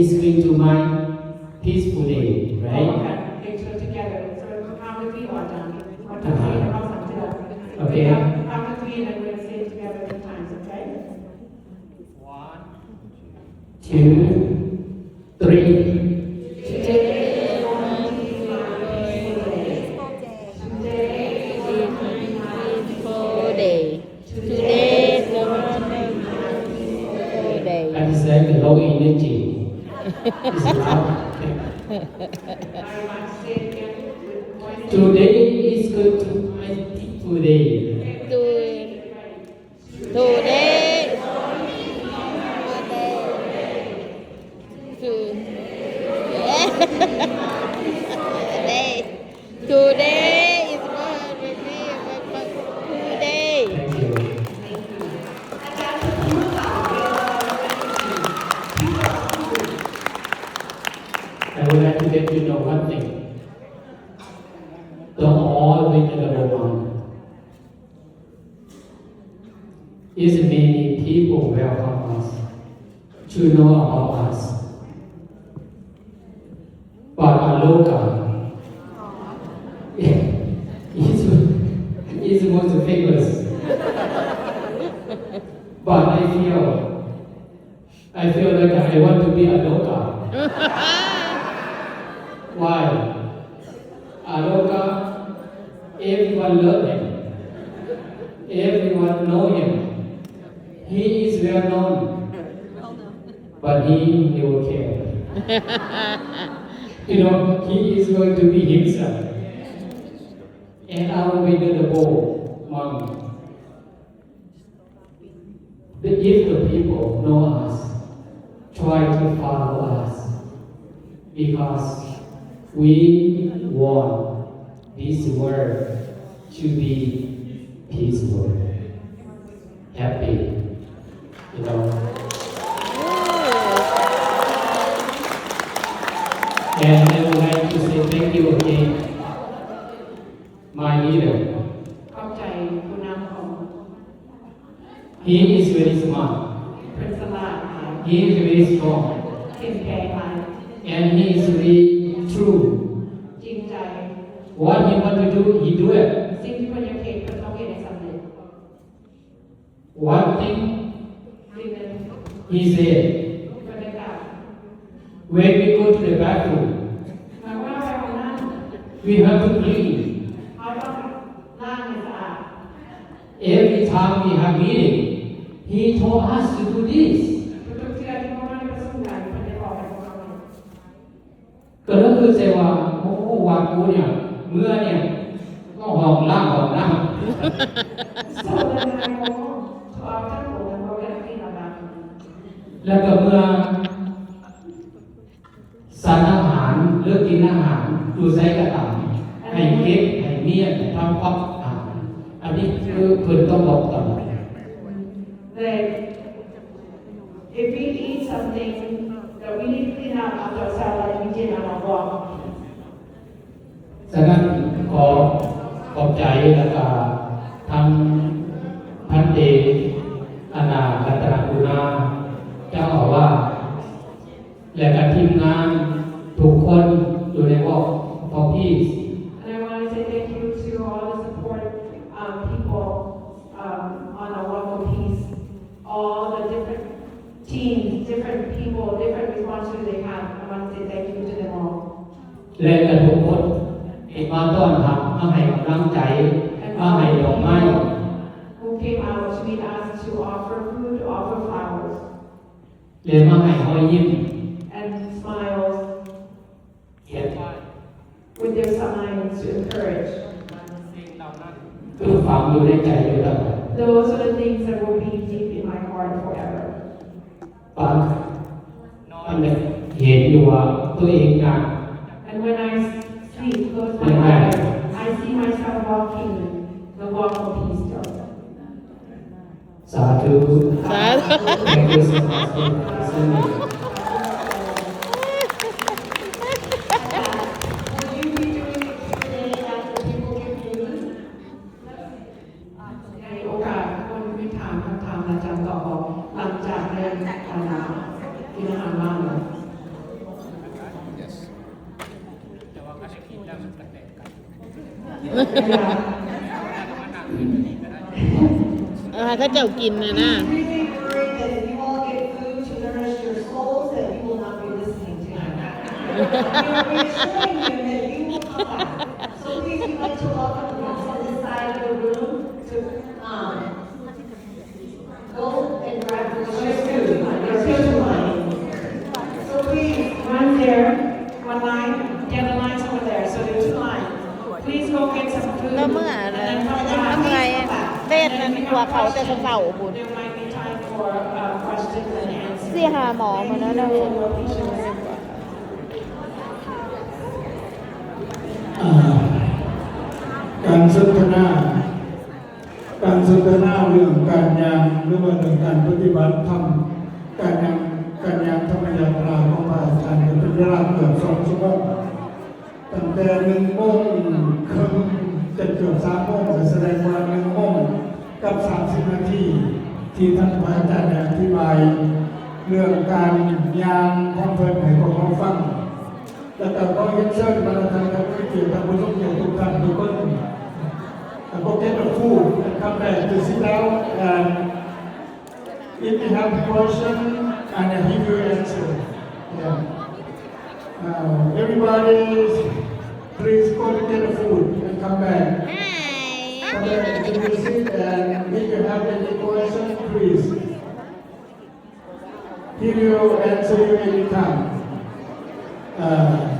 It's going to my peaceful day, right? They show together. So count to three or down. One, two, three, ແລ້ວເຮົາສາມເທື່ອ. Okay. Count to three and then we'll say it together three times, okay? One, two, three. Today is going to be my peaceful day. Today is going to be my peaceful day. Today is going to be my peaceful day. That is like a low energy. It's loud. Today is going to be my peaceful day. Today, today, today, today is going to be my today. Thank you. I would like to let you know one thing. The all venerable monk is many people welcome us to know about us. But Aloka is, is most famous. But I feel I feel like I want to be Aloka. Why? Aloka, everyone love him. Everyone know him. He is well known. But he never care. You know, he is going to be himself. And our venerable monk, if the people know us, try to follow us, because we want this world to be peaceful, happy, you know. And I would like to say thank you again, my leader. ຂອບໃຈຜູ້ນຳຂອງ He is very smart. ເພິ່ນສະຫຼາດຫຼາຍ. He is very strong. ເຂັ້ມແຂງຫຼາຍ. And he is very true. ຈິງໃຈ. What he want to do, he do it. ສິ່ງທີ່ເພິ່ນຢາກເຮັດ ເພິ່ນຕ້ອງເຮັດໃຫ້ສຳເລັດ. One thing ສິ່ງໜຶ່ງ he said, ເພິ່ນໄດ້ກ່າວ. When we go to the bathroom, ເມື່ອເຮົາໄປຫ້ອງນ້ຳ we have to clean. ເຮົາຕ້ອງລ້າງໃຫ້ສະອາດ. Every time we have meeting, he told us to do this. ທຸກໆເທື່ອທີ່ພວກເຮົາໄດ້ປະຊຸມກັນ ເພິ່ນໄດ້ບອກໃຫ້ພວກເຮົາເຮັດ. ກໍເລີຍຄິດໃສ່ວ່າ ໂອ້ ວັດກູເນຍ ເມື່ອເນຍ ຕ້ອງຫ້ອງລ້າງຫ້ອງນ້ຳ. So then I go to our temple and we're gonna clean our bathroom. ແລ້ວກໍເມື່ອ ສັນອາຫານ ຫຼື ກິນອາຫານຢູ່ໃສກໍຕາມ ໃຫ້ເກັບ ໃຫ້ມ້ຽນ ໃຫ້ທຳຄວາມສະອາດ. ອັນນີ້ຄືເພິ່ນຕ້ອງບອກຕະຫຼອດ. That if we eat something, that we need to clean up after ourselves, like we did on our walk. ສະນັ້ນ ຂໍຂອບໃຈ ແລ້ວກະທັງພັນເຕ ອານາ ລັດຕະນະກຸນາ ເຈົ້າອາວາດ ແລະກະທີມງານທຸກຄົນຢູ່ໃນ Walk for Peace. And I wanna say thank you to all the support, um, people, um, on the Walk for Peace. All the different teams, different people, different responsibilities they have. I wanna say thank you to them all. ແລະກະທຸກຄົນທີ່ມາຕ້ອນຮັບ ມາໃຫ້ກຳລັງໃຈ ມາໃຫ້ດອກໄມ້ Who came out to meet us, to offer food, to offer flowers. ແລະມາໃຫ້ຮອຍຍິ້ມ And smiles ເຮັດ with their smiles to encourage. ຄືຝັງຢູ່ໃນໃຈຢູ່ຕະຫຼອດ. Those are the things that will be deep in my heart forever. ບາງຄັ້ງ ເຫັນຢູ່ວ່າຕົວເອງຍ່າງ And when I sleep, close my eyes, I see myself walking the walk of peace still. ສາທຸ ສາທຸ Thank you so much for listening. Will you be doing it today after people give you ໃນໂອກາດຄົນມີຖາມຄຳຖາມ ອາຈານຕອບບອກ ຫຼັງຈາກໄດ້ ອັນນ່າ ກິນອາຫານວ່າງແລ້ວ. ເອີ ໃຫ້ເຂົາເຈົ້າກິນນະນະ. We really pray that you all get food to nourish your souls, that you will not be listening to him. We are reassuring you that you will come back. So please, we'd like to welcome the ones on this side of the room to, um, go and grab your food. There's two lines. So please, one there, one line. The other line's over there. So there are two lines. Please go get some food ລາວເມື່ອ and then come back. ເມື່ອຍ Please come back. ເວດນັ້ນ And then we ກວ່າເຂົາແຕ່ເຊົ້າໆ have questions. ພຸ້ນ There might be time for, uh, questions and answers. ຊິຫາໝໍມື້ນັ້ນນະ. ອ່າ ການສົນທະນາ ການສົນທະນາເລື່ອງການຍ່າງ ຫຼືວ່າເລື່ອງການປະຕິບັດທຳ ການຍ່າງ ການຍ່າງທຳມະຍາດຕາຂອງພະອາຈານ ກໍເປັນເວລາເກືອບສອງຊົ່ວໂມງ ຕັ້ງແຕ່ໜຶ່ງໂມງເຄິ່ງຈົນເກືອບສາມໂມງ ກໍສະແດງວ່າໜຶ່ງໂມງກັບສາມສິບນາທີ ທີ່ທ່ານພະອາຈານໄດ້ອະທິບາຍເລື່ອງການຍ່າງຂອງເພິ່ນໃຫ້ພວກເຮົາຟັງ. ແລ້ວກໍຂໍຮຽນເຊີນບັນດາທ່ານຜູ້ມີກຽດ ທ່ານຜູ້ຊົງກຽດທຸກທ່ານທຸກຄົນ go get the food and come back to sit down, and if you have a question, and he will answer. Yeah. Uh, everybody, please go to get the food and come back. Hi. Come back to the seat, and if you have any question, please. He will answer you anytime. ເອີ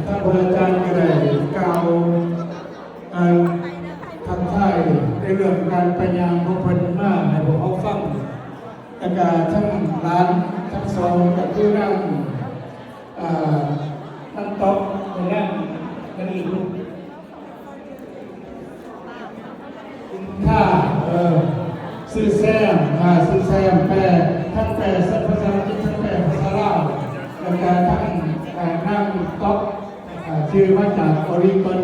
ທ່ານພະອາຈານກໍໄດ້ກ່າວ ເອີ ທັກທາຍໃນເລື່ອງການໄປຍ່າງຂອງເພິ່ນມາໃຫ້ພວກເຮົາຟັງ ແລ້ວກໍທັງຫຼານທັງສອງກໍຄືນາງ ເອີ ນາງຕອບ ແລະ ນາງ ນາງອີກ ຄຸນຄ່າ ເອີ ຊື່ແຊມ ອ່າ ຊື່ແຊມ ແປ ທັງແປພາສາອັງກິດ ທັງແປພາສາລາວ ແລ້ວກະທັງ ອ່າ ນາງຕອບ ອ່າ ທີ່ມາຈາກອອຣິກອນ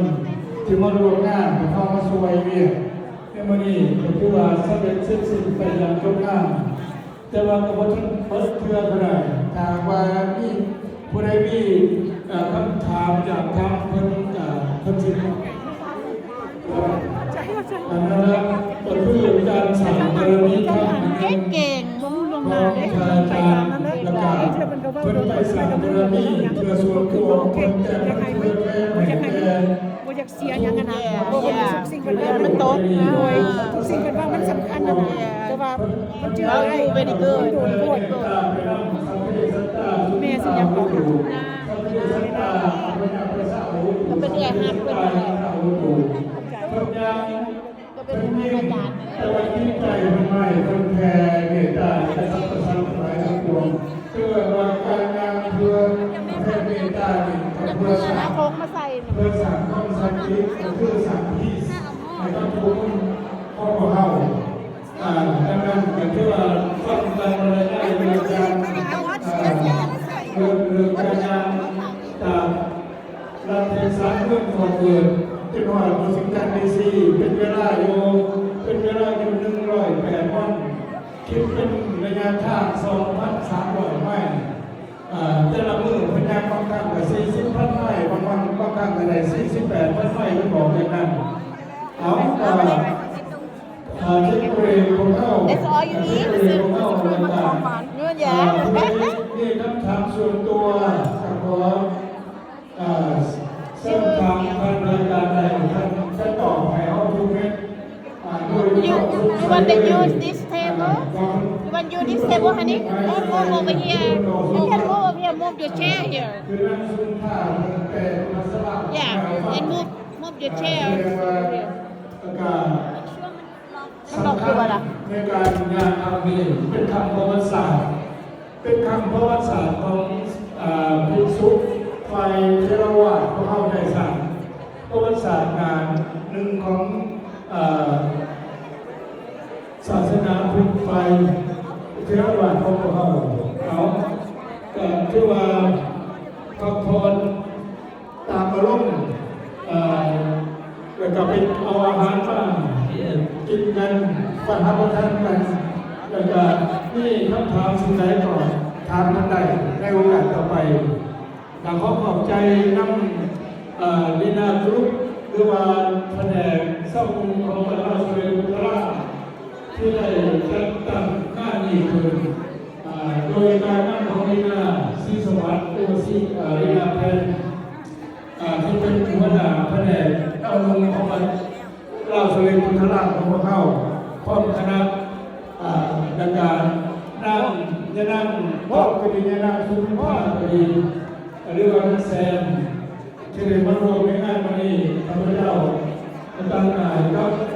ທີ່ມາຮ່ວມງານ ທີ່ເຂົ້າມາຊ່ວຍວຽກໃນມື້ນີ້ ກໍຖືວ່າສຳເລັດເສັດສິ້ນໄປຢ່າງສົດງາມ. ແຕ່ວ່າກໍບໍ່ທັນເບິດເທື່ອເທົ່າໃດ ຖ້າຫາກວ່າມີຜູ້ໃດມີ ເອີ ຄຳຖາມຢາກຖາມເພິ່ນ ເອີ ເພິ່ນຊິ ອັນນັ້ນລະ ກໍຄືການສ້າງບາລະມີທຳອັນໜຶ່ງຂອງພະອາຈານ ແລ້ວກະເພິ່ນໄປສ້າງບາລະມີເພື່ອສ່ວນຕົວຂອງເພິ່ນ ແຕ່ເພິ່ນເຜີຍແຜ່ໃຫ້ແກ່ ບໍ່ຢາກເສຍຫຍັງຫັ້ນນະ ເພາະວ່າທຸກສິ່ງເພິ່ນເວົ້າ ມັນຕົກ ໂດຍ ອ່າ ທຸກສິ່ງເພິ່ນເວົ້າມັນສຳຄັນຫັ້ນນະ ແຕ່ວ່າມັນຈື່ບໍ່ໄດ້ Very good. ໂດນໂພດ Very good. ແມ່ຊື່ຫຍັງເກາະ ກໍເປັນເອື້ອຍຮັກເພິ່ນນັ້ນແຫຼະ ກໍເປັນເອື້ອຍຮັກອາຈານ ແຕ່ວ່າຈິດໃຈເພິ່ນໃໝ່ ເພິ່ນແຜ່ເມດຕາໃຫ້ສັບພະສັດທັງຫຼາຍທັງປວງ ເອີ້ນວ່າການຍ່າງເພື່ອແຜ່ເມດຕານີ້ ເພື່ອສ້າງ ເພື່ອສ້າງຄວາມສັນຕິ ກໍຄືສ້າງ peace ໃຫ້ກັບຜູ້ຄົນຂອງພວກເຮົາ. ອ່າ ດັ່ງນັ້ນກໍຖືວ່າຟັງການບັນຍາຍເລື່ອງການ ອ່າ ເລື່ອງ ເລື່ອງການຍ່າງຈາກລັດເທັກຊັສ ເມືອງຟອດເວີດ ຈົນຮອດວໍຊິງຕັນ ດີຊີ ເປັນເວລາຢູ່ ເປັນເວລາຢູ່ໜຶ່ງຮ້ອຍແປດວັນ ຄິດເປັນໄລຍະທາງສອງພັນສາມຮ້ອຍໄມ. ອ່າ ແຕ່ລະມື້ເພິ່ນຍ່າງບາງຄັ້ງກໍສີ່ສິບພັນໄມ ບາງວັນ ບາງຄັ້ງກໍໄດ້ສີ່ສິບແປດພັນໄມ ເພິ່ນບອກຢ່າງນັ້ນ. ເອົາ ກໍ ອ່າ ເຈັກໂບເຣກຂອງເຮົາ That's all you eat? ເຈັກໂບເຣກຂອງເຮົາ ແລ້ວກໍ Good, yeah. ອ່າ ຜູ້ໃດມີຄຳຖາມສ່ວນຕົວ ກໍຂໍ ອ່າ ເຊີນຖາມຜ່ານລາຍການໄດ້ ທ່ານຈະຕອບໃຫ້ເຮົາທຸກເມັດ You, you want to use this table? You want to use this table, honey? Oh, move over here. You can move over here. Move your chair here. Yeah, and move, move your chair. ສຳຄັນໃນການຍ່າງທຳນີ້ ເປັນຄັ້ງປະຫວັດສາດ ເປັນຄັ້ງປະຫວັດສາດຂອງ ເອີ ພິກສຸຝ່າຍເຖລະວາດພວກເຮົາໄດ້ສ້າງປະຫວັດສາດໜ້າໜຶ່ງຂອງ ເອີ ສາສະໜາພຸດຝ່າຍເຖລະວາດຂອງພວກເຮົາ. ເອົາ ກໍຖືວ່າພັກຜ່ອນ ຕາມອາລົມ ເອີ ແລ້ວກໍໄປເອົາອາຫານມາກິນກັນ ປະທານກັນ ແລ້ວກໍມີຄຳຖາມສິ່ງໃດກໍຖາມກັນໄດ້ໃນໂອກາດຕໍ່ໄປ. ກໍຂໍຂອບໃຈນຳ ເອີ ລີນາກຣຸບ ຫຼືວ່າພະແນກ ເຈົ້າຂອງວັດລາວສະເວລຸດຕະລາ ທີ່ໄດ້ຈັດຕັ້ງງານນີ້ຂຶ້ນ ອ່າ ໂດຍການນຳຂອງລີນາ ສີສະຫວັດ ໂອຊີ ອ່າ ລີນາແພນ ອ່າ ທີ່ເປັນຫົວໜ້າພະແນກດຳລົງຂອງວັດລາວສະເວລຸດຕະລາຂອງພວກເຮົາ ພ້ອມຄະນະ ອ່າ ອາຈານນາງ ຍານາງ ພອມກະດີ ຍານາງ ສຸນທາກະດີ ຫຼືວ່ານາງແຊມ ທີ່ໄດ້ມາຮ່ວມໃນງານມື້ນີ້ ຂ້າພະເຈົ້າຕາງໜ້າກັບ